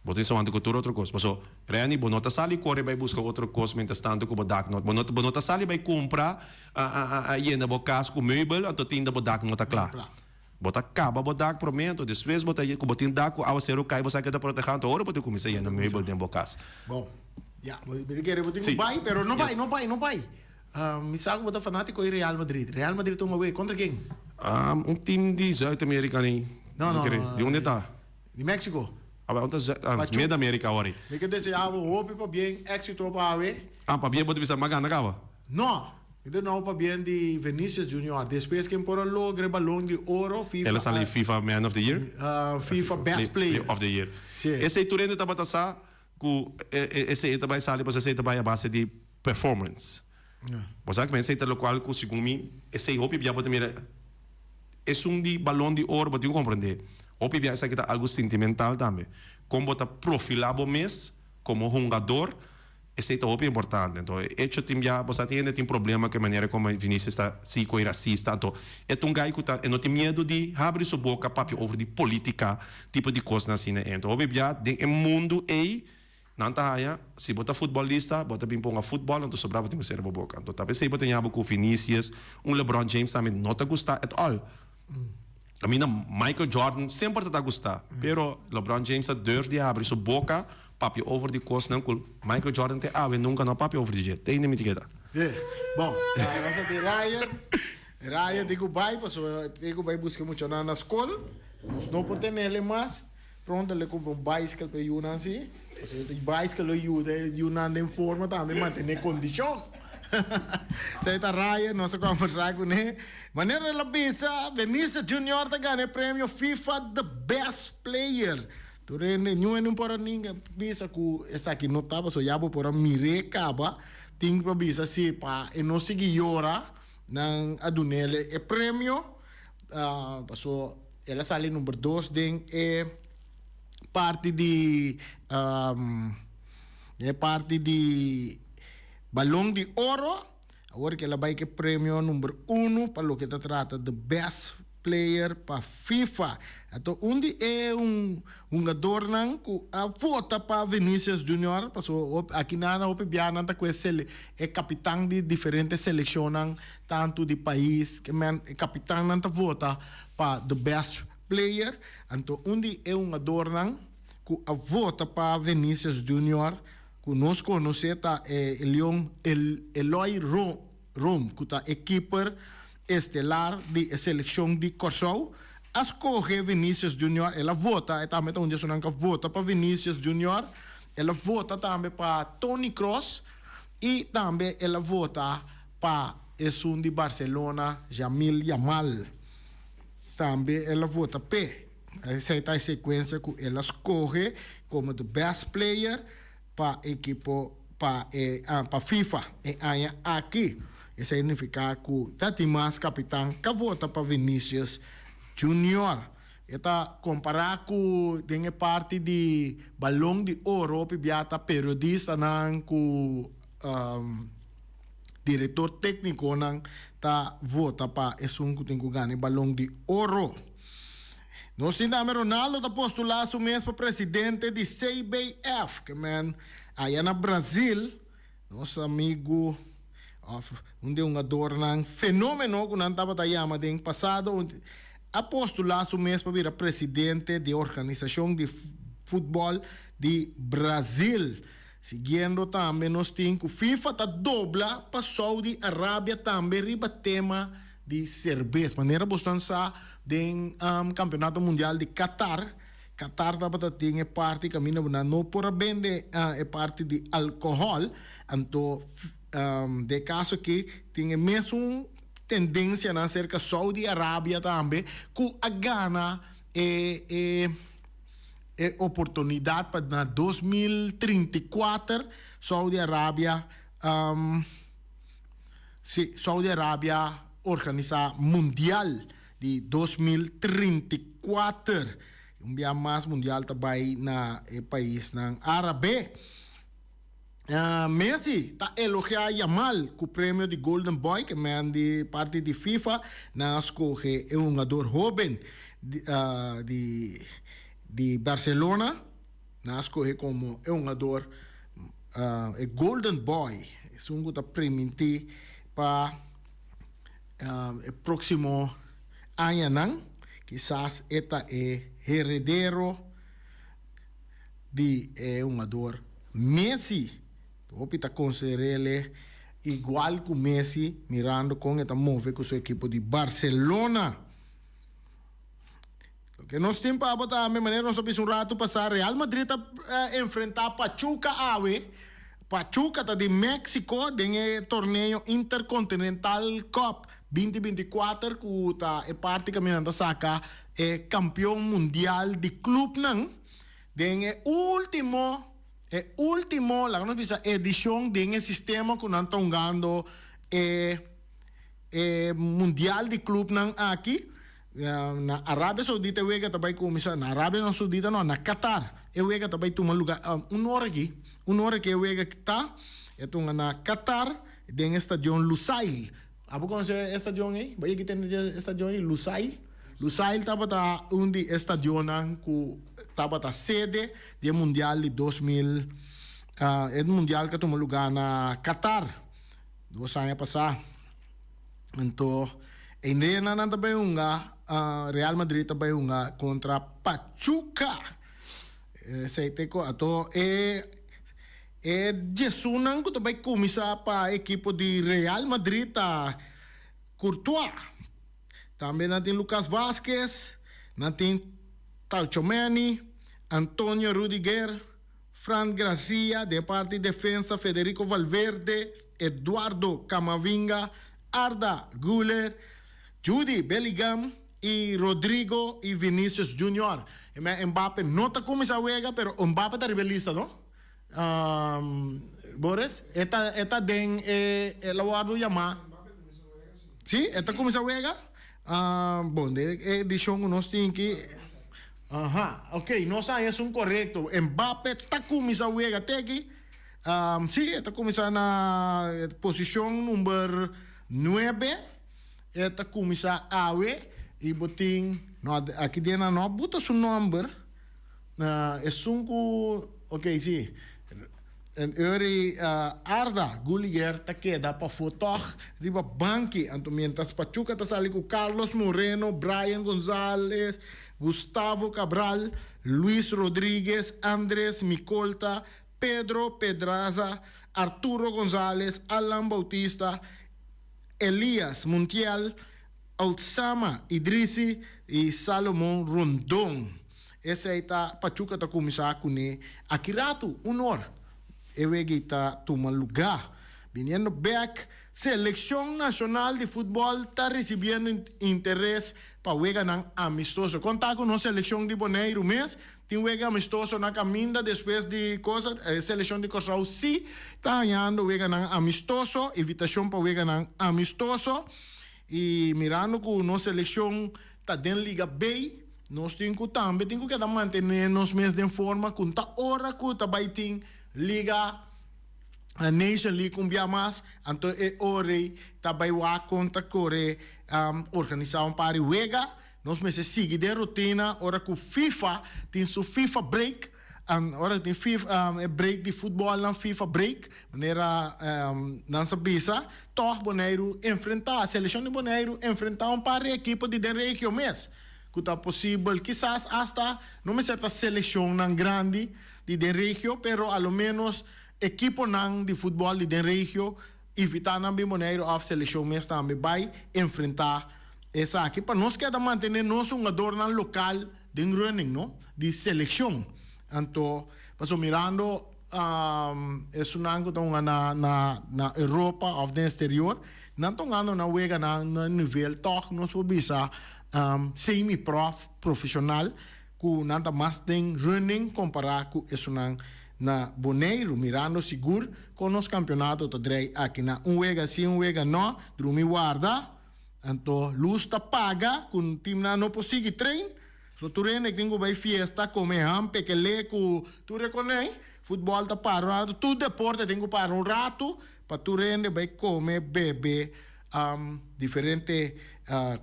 Bo tin wanta ku tur otro kos. Paso, Renny, bo no ta sali kore bai buska otro kos mientras tanto ku bo dak no, bo no, bo no ta sali bai kumpra a yena bo kas ku meubel anto tinda bo dak no ta kla. Bo ta kaba bo dak promé anto despues bo ta ku bo tin dak ku awaseru kai bo sa ke ta protehá anto ora bo tin kuminsá yena meubel den bo kas. Bon, ya, bo ta kere bo tin ku bai, pero no bai, no bai, no bai. Mi sa ku bo ta fanátiko di Real Madrid. Real Madrid ta hunga awé kontra ken? Un team di Zuid-Amerika nei. No, no, no. Di unda ta? Di Mexico. Aba un ta Mid-Amerika awor ei. Mi ke deseá bo hopi pabien éksito pa awe. Ah, pabien bo ta bisa m'a gana kaba? No! Mi ta duna bo pabien di Vinicius Junior. Despues ken por a logra e balon di oro, FIFA. El a sali FIFA Man of the Year? FIFA Best Player. Of the Year. Si. Esei tur hende tabata sa ku esei ta bai sali pasobra esei ta bai a base di performance. Bo sa ku esei ta lokual ku segun mi esei hopi bia bo ta mira esun di balon di oro bo tin ku komprende hopi bia esaki ta algu sentimental tambe kon bo ta profila bo mes komo hungador esei ta hopi importante. Anto e echo tin bia bo sa tin hende tin problema ku e manera komo Vinicius ta si ku e rasista anto e ta un gai ku ta e no tin miedu di habri su boka papia over di politika tipo di kosnan asina ei. Anto hopi bia den e mundu ei Nan ta haña, si bo ta futbolista, bo ta bin ponga futbol, anto sobra bo tin ku sera bo boka. Anto ta p'esei bo ta ña bo ku Vinicius, un LeBron James tambe no ta gusta at all. Kaminda Michael Jordan semper ta ta gusta, pero LeBron James ta durf di habri su boka papia over di kosnan ku Michael Jordan te awe nunka no a papia over di dje. Te hende mi ta keda. Bon, nos ta tin Ryan. Ryan tin ku bai pasobra tin ku bai buska e muchanan na skol. Nos no por tenele mas. Pronto el a cumpra un bicycle pa e yunan si. Pasobra e bicycle lo yuda e yunan den forma tambe mantene condicion. Esei ta Ryan, nos a conversa cune. Manera el a bisa, Vinicius Junior ta gana e premio FIFA The Best Player. Tur hende, niun hende no por a ninga bisa cu esaki no ta, pasobra ya bo por a mir'é caba. Tin pa bisa si pa e no sigui yora, nan a dun'el e premio. Pasobra El a sali number dos den e parti di den e parti di Balon di Oro. Awor ke el a bai ke premio number uno pa loke ta trata the best player pa FIFA. Anto un di e un hungadornan ku a vota pa Vinicius Junior, pasobra aki nan hopi bia nan ta ku e sele e kapitan di diferente selekshonnan tantu di pais ke men e kapitannan ta vota pa the best player, anto un di e hungadornan cu a vota pa Vinicius Junior cu nos conoce ta e Leon Eloy Room cu ta e keeper estelar di e seleccion di Corsou a scoge Vinicius Junior, el a vota, e tambe ta un di esunnan cu a vota pa Vinicius Junior, el a vota tambe pa Toni Kroos y tambe el a vota pa esun di Barcelona Jamil Yamal. Tambe el a vota p'e. Esei ta e sekuensia ku el a skohe komo the best player pa ekipo pa e pa FIFA e aña aki. Esei nifiká ku ta tin mas kapitan ka vota pa Vinicius Junior. E ta kompará ku den e parti di Balon di Oro hopi bia ta periodistanan ku Director tecniconan ta vota pa esun cu tin cu gana e Balon di Oro. Nos tin tambe Ronaldo ta postula su mes pa presidente di CBF, ke men aya na Brazil, nos amigo of un di e hungadornan fenomeno cu nan tabata yama den pasado, a postula su mes pa bira presidente di e organisacion di futbol di Brazil. Siguiendo tambe nos tin cu FIFA ta dobla pa Saudi Arabia tambe riba tema di cerbes. Manera bosnan sa den Campeonato Mundial di Qatar, Qatar tabata tin e parti caminda bo nan no por a bende e parti di alcohol, anto den e caso aki tin e mesun tendencianan cerca Saudi Arabia tambe cu a gana e e. E oportunidat pa na 2034 Saudi Arabia si Saudi Arabia organisa mundial di 2034. Un bia mas mundial ta bai na e paisnan Arabe. Messi ta elogiá Yamal ku premio di Golden Boy ke men di parti di FIFA nan a skohe e hungador hóben di di Barcelona nan a skohe komo e hungador e Golden Boy esun ku ta primintí pa e próksimo añanan kisas e ta e heredero di e hungador Messi. Hopi ta consider'ele igual cu Messi mirando con e ta move cu su ekipo di Barcelona. Loke nos tin pa abo tambe, manera nos a bisa un rato pasa, Real Madrid ta enfrenta Pachuca awe. Pachuca ta di Mexico den e torneo Intercontinental Cup 2024 cu ta e parti caminda nan ta saca e campeon mundial di clubnan. Den e ultimo, e ultimo, laga nos bisa edicion den e sistema cu nan ta hungando e e mundial di clubnan aki, na Arabia Saudita e wega ta bay cuminsa, na Arabia no Saudita no, na Qatar e wega ta bay tuma lugar, un ora aki, un ora aki e wega ta, e ta hunga na Qatar den e stadion Lusail. Abo conoce e stadion ey? Bo yegi tende di e stadion ey? Lusail? Lusail tabata un di e stadionnan cu tabata sede di e mundial di 2000, e mundial cu a tuma lugar na Qatar dos aña pasa. Anto eindena nan ta bay hunga, Real Madrid ta bay hunga contra Pachuca. Esey ta e co. Anto e. E diesunnan ku ta bai kuminsá pa ekipo di Real Madrid ta Courtois, tambe nan tin Lucas Vazquez, nan tin Tchouaméni, Antonio Rudiger, Fran Garcia, den parti defensa Federico Valverde, Eduardo Camavinga, Arda Güler, Jude Bellingham i Rodrygo i Vinicius Junior. Mbappe no ta kuminsá wega pero Mbappe ta riba e lista no. Boris, e ta, e ta den e, el a wòrdu yamá. Sí, e ta kuminsá wega. Bon, den e edishon ku nos tin aki. Aha, ok, nos haña esun korekto. Mbappé ta kuminsá wega te aki. Sí, e ta kuminsá na posishon number nuebe. E ta kuminsá awe i bo tin, no, aki den nan no a buta su nòmber. Esun ku, ok, si. En eur Arda Guliger ta keda pafó tòg riba banki. Anto mientras Pachuca ta sali ku Carlos Moreno, Bryan Gonzalez, Gustavo Cabral, Luis Rodriguez, Andres Micolta, Pedro Pedraza, Arturo Gonzalez, Alan Bautista, Elias Montiel, Outsama Idrissi i Salomon Rondon. Esei ta Pachuca ta kuminsá kuné aki ratu, un or e wega ta tuma lugá. Biniendo bèk, selekshon nashonal di futbòl ta risibiendo interes pa weganan amistoso. Konta ku nos selekshon di Boneiru mes tin wega amistoso na kaminda despues di kosa. E selekshon di Kòrsou sí ta hañando weganan amistoso, invitashon pa weganan amistoso. I mirando ku nos selekshon ta den Liga B, nos tin ku tambe tin ku keda mantené nos mes den forma ku ta ora ku ta bai tin Liga Nation League un bia mas, anto e ora ei ta bai wak kon ta kore organisá un par di wega. Nos mester sigui den rutina ora ku FIFA tin su FIFA break. Ora tin FIFA e break di futbolnan FIFA break manera nan sa bisa tòg Boneiru enfrentá selekshon di Boneiru enfrentá un par di ekipo di den regio mes ku ta posibel kisas asta no mester ta selekshonnan grandi di den regio pero a lo menos ekiponan di futbòl di den regio invitá nan bin Boneiru òf selekshon mes tambe bai enfrentá esaki pa nos keda mantené nos hungadornan lokal Den running no di seleccion anto paso mirando esunnan cu ta hunga na na na Europa of den exterior nan ta hungando nan weganan na nivel toch nos por bisa semi prof profesional cu nan ta mas den running compara cu esunnan na Boneiru mirando sigur con nos campeonato ta drei aki na un wega si un wega no drumi warda. Anto lus ta paga ku timnan no por sigui train. So tur hende tin ku bai fiesta, kome ham, pekele ku tur e konei. Futbòl ta para un ratu, tur deporte tin ku para un ratu pa tur hende bai kome, bebe diferente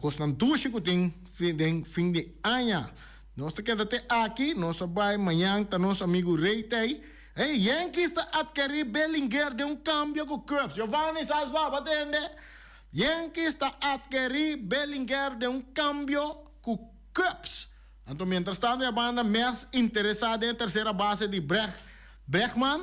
kosnan dushi ku tin den fin di aña. Nos ta keda te aki, nos a bai mañan ta nos amigu Rey t'ei. Hey, Yankees ta atkerí Bellinger den un kambio ku Cubs. Giovanni Sasba, bo a tende? Yankees ta atkerí Bellinger den un kambio ku Cubs. Anto mientras tanto e banda mes interesá den e tersera base di Breg Bregman,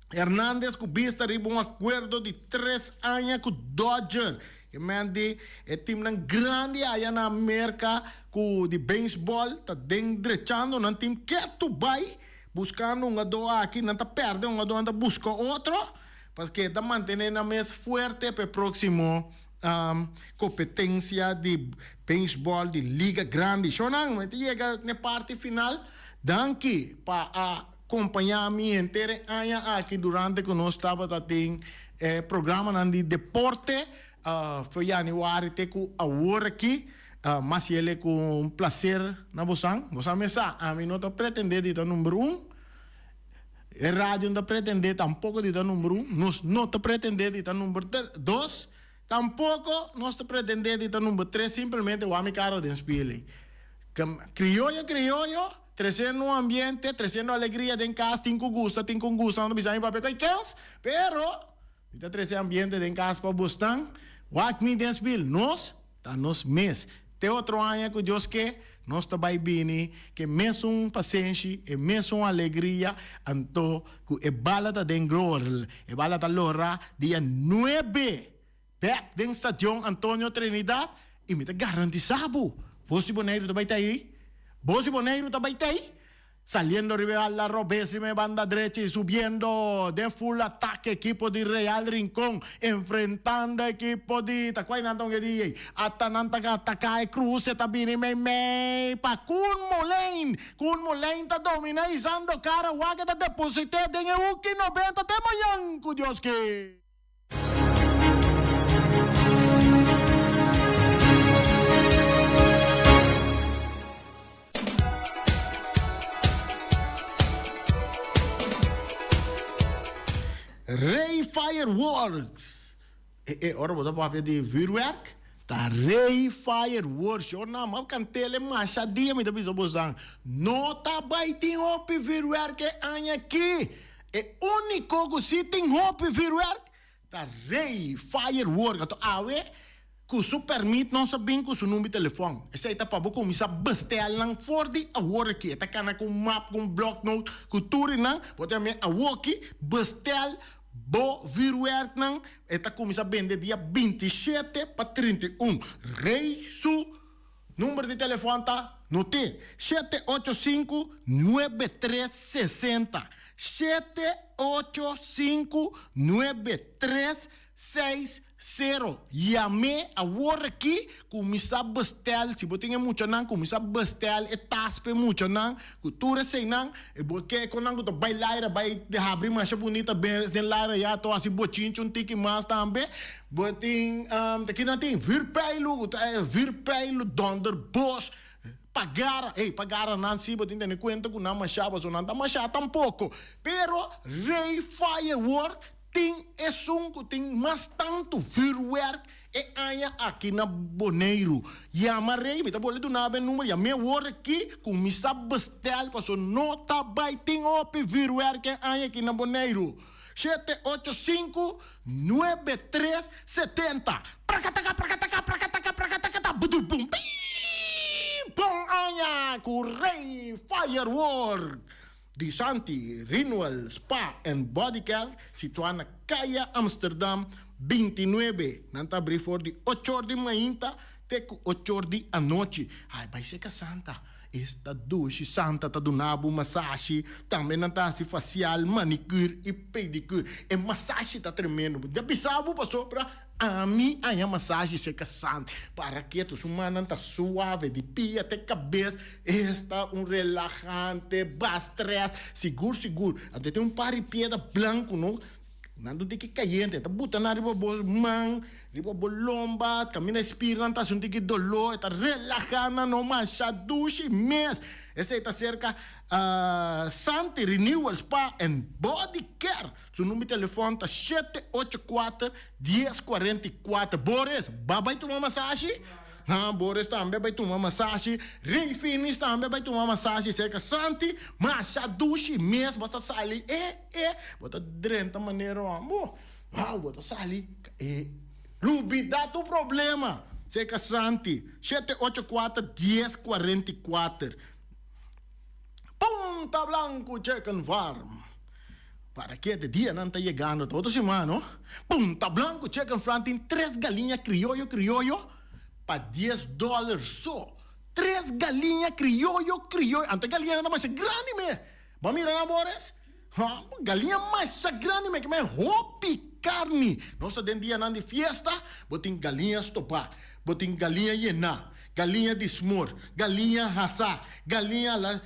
Hernandez ku bista riba un akuerdo di tres aña ku Dodger. E men di e timnan grandi aya na Merka ku di beisbòl ta den drechando nan tim ketu bai buskando un hungadó aki, nan ta pèrdè un hungadó nan ta buska otro paske ta mantené nan mes fuerte pa e próksimo kompetensia di beisbòl di liga grandi. Shownan, mi ta yega n'e parti final. Danki pa a kompañá mi henter e aña aki durante ku nos tabata tin e programanan di deporte for yanüari te ku awor aki. Mas yele ku un plaser na bosan. Bosan mes sa, ami no ta pretendé di ta number un. E radio no ta pretendé tampoko di ta number un. Nos no ta pretendé di ta number dos. Tampoko nos ta pretendé di ta number tres. Simplemente wak mi kara den spiel ei. Krioyo, krioyo, tresiendo un ambiente, tresiendo alegria den kas. Tin ku gusta, tin ku gusta. No ta bisa mi papia ku ei kens, pero mi ta trese ambiente den kas pa bosnan. Wak mi den spiel. Nos Ta nos mes. Te otro aña ku Dios ke, nos ta bai bini ku e mesun pasenshi, e mesun alegria, anto ku e bala ta den glorl. E bala ta lora dia nuebe bek den Stadion Antonio Trinidad i mi ta garantisa bo, Bos di Boneiru ta bai ta ei. Bos di Boneiru ta bai ta ei. Saliendo riba e ala robes riba e banda drechi y subiendo den full ataque equipo di Real Rincon enfrentando equipo di ta cual nan ta un e dia ey ata nan ta ataca e cruce ta bini mey mey pa Koen Moulijn Koen Moulijn ta domina isando cara wak e ta deposite den e huki 90 te mañan cu Dios ke. Rey Fireworks E e ora bo ta papia di vuurwerk ta Rey Fireworks yo na map kantele masha dia mi ta bisa bosan no ta bai tin hopi vuurwerk e aña aki. E úniko ku si tin hopi vürwèrk ta Rey Firework. Anto awe ku su pèrmit nos a bin ku su number di telefòn. Esei ta pa bo kuminsá bestèl nan for di awor aki. E ta kana ku un map, ku un blòknout, ku tur i nan. Bo ta yam'é awoki bestèl bo vürwèrknan. E ta kuminsá bende dia 27 pa 31. Rey su Number di telefòn ta, not'é, 785 9360. 785 9360. Yam'é awor aki, kuminsá bestèl, si bo tin e muchanan, kuminsá bestèl e tas pa e muchanan, ku tur eseinan, e bo ke kon nan ku ta bai laira, bai habri masha bunita den laira ya, to hasi bochinchi un tiki mas tambe. Bo tin, ta kina tin? Vuurpijlu, ku ta e vuurpijlu, donderbos, pagara, ey, pagara nan si bo tin tene kuenta ku nan mashá, pasobra nan ta mashá tampoko. Pero Rey Firework tin esun ku tin mas tantu vuurwerk e aña aki na Boneiru. Yama Rey, mi ta bolbe duna bo e number, yam'é awor aki ku mi sa bestel pasobra no ta bai tin hopi vuurwerk e aña aki na Boneiru. Shete ocho sinku nuebe tres setenta. Prakataka prakataka prakataka prakatakata budubum bii Bon aña ku Rey Firework di Santi Renewal Spa and Body Care situá na Kaya Amsterdam 29. Nan ta abrí for di ocho or di mainta te ku ocho or di anochi. Ai bai seka Santa. Esta dushi santa ta duna bo masashi, tambe nan ta hasi fasial, manicure y pedicure. E masashi ta tremendo. Bo ta bisa bo pasobra ami haña masashi serka Sant. Para ketu su mannan ta suave di pia te kabes. Esta un relahante, ba stress, sigur sigur. Anto tin un par di piedra blanco no. Nan ta un tiki kayente, ta buta nan riba bo man, riba bo lomba, kaminda e spirnan ta hasi un tiki doló, e ta relahá nan no masha dushi mes. Esei ta serka Santi Renewal Spa and Body Care. Su number di telefòn ta 784 1044. Boris, ba bai tuma masashi? Ha, Boris tambe bai tuma masashi. Rey Finis tambe bai tuma masashi serka Santi. Masha dushi mes, bo ta sali e e, bo ta drenta manera amo. Wow, bo ta sali e. Lubida tur problema serka Santi. 784 1044. Punta Blanco Chicken Farm. Para ke de dianan ta yegando ta otro siman no. Punta Blanco Chicken Farm tin tres galiña krioyo krioyo pa dies dòler so. Tres galiña krioyo krioyo. Anto e galiñanan ta masha grandi me. Bo a mira nan Boris? Ha, galiña masha grandi me ke men hopi karni. Nos ta den dianan di fiesta, bo tin galiña stopá, bo tin galiña yená, galiña di smor, galiña hasá, galiña la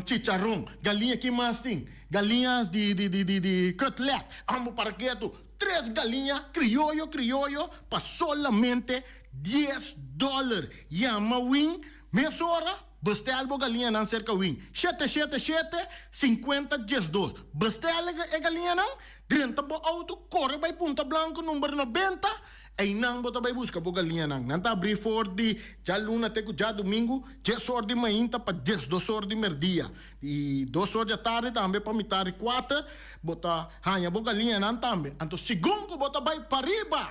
chicharon, galiña ki mas tin? Galiña di di di di di cutlet, ambo para ketu. Tres galiña krioyo krioyo pa solamente dies dòler. Yama Win mesora, bestel bo galiñanan serka Win. Shete shete shete, sinkuenta diesdos. Bestel e galiñanan, drenta bo outo, kore bai Punta Blanco number nobenta. Einan bo ta bai buska bo galiñanan. Nan ta abrí for di djaluna te ku djadumingu, dies or di mainta pa 12 or di merdia. I dos or di atardi tambe pa mitar di kuater bo ta haña bo galiñanan tambe. Anto segun ku bo ta bai pariba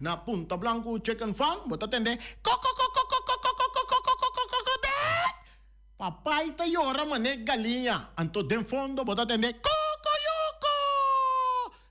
na Punta Blanco Chicken Farm bo ta tende kokokokokokokokokokokokokokokokokok. Papai ta yora man'e galiña. Anto den fondo bo ta tende kokoyoko.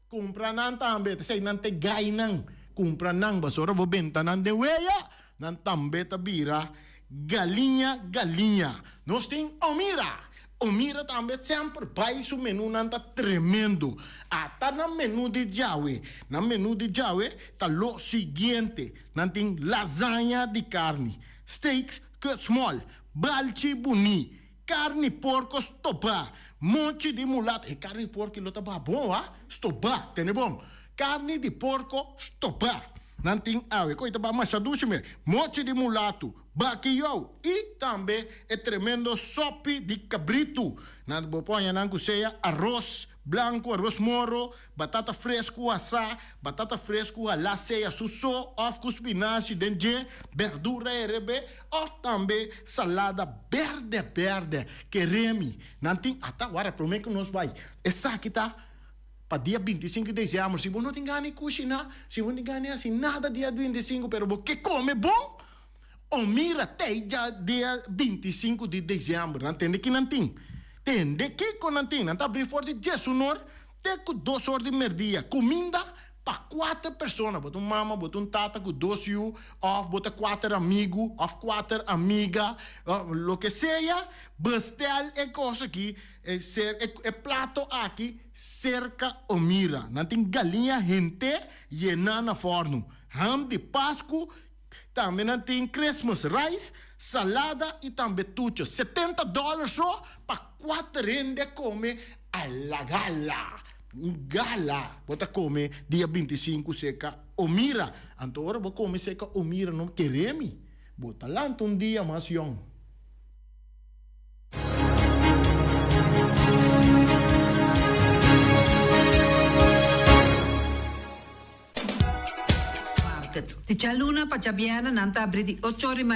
Kumpra nan tambe, ta esei nan ta e gainan. Kumpra nan, pasobra bo benta nan den weya, nan tambe ta bira galiña galiña. Nos tin Omira. Omira tambe semper bai su menunan ta tremendo. Ata nan menu di djawe. Nan menu di djawe ta lo siguiente, nan tin lasaña di karni, steaks cut small, balchi buni, Carni porco stobá, mochi di mulato, e carni di porco lo ta ba bon wa, stobá, tene bon, carni di porco stobá, nan tin awe cu e ta ba masha dushi me, mochi di mulato, bakiyou y tambe e tremendo sopi di cabritu, nan bo por haña nan cu sea aros blanco, aros moro, Batata fresku asá, batata fresku halá sea su so òf ku spinashi den dje, bèrdura herebé òf tambe salada bèrdè bèrdè. Keremi, nan tin ata wara promé ku nos bai. Esaki ta pa dia 25 di desèmber. Si bo no tin gana di kushiná, si bo no tin gana di hasi nada dia 25 pero bo ke kome bon, o mira tei dja dia 25 di desèmber. Nan tende ki nan tin. Tende kiko nan tin. Nan ta abrí for di diesunor Te ku dos or di merdia, kuminda pa kuater persona. Bo ta un mama, bo ta un tata ku dos yu, òf bo ta kuater amigu òf kuater amiga, loke sea, bestèl e kos aki, e ser e plato aki serka Omira. Nan tin galiña hent'é yená na fòrnu, ham di Pasku, tambe nan tin Christmas rice, salada i tambe tucho. 70 dòler so pa kuater hende kome A la gala! Un gala bo ta kome dia 25 serka Omira. Anto ora bo kome serka Omira no kere mi. Bo ta lanta un dia mas yòn. Market. Di djaluna pa djabièrnè nan ta abri di ocho ora i mei.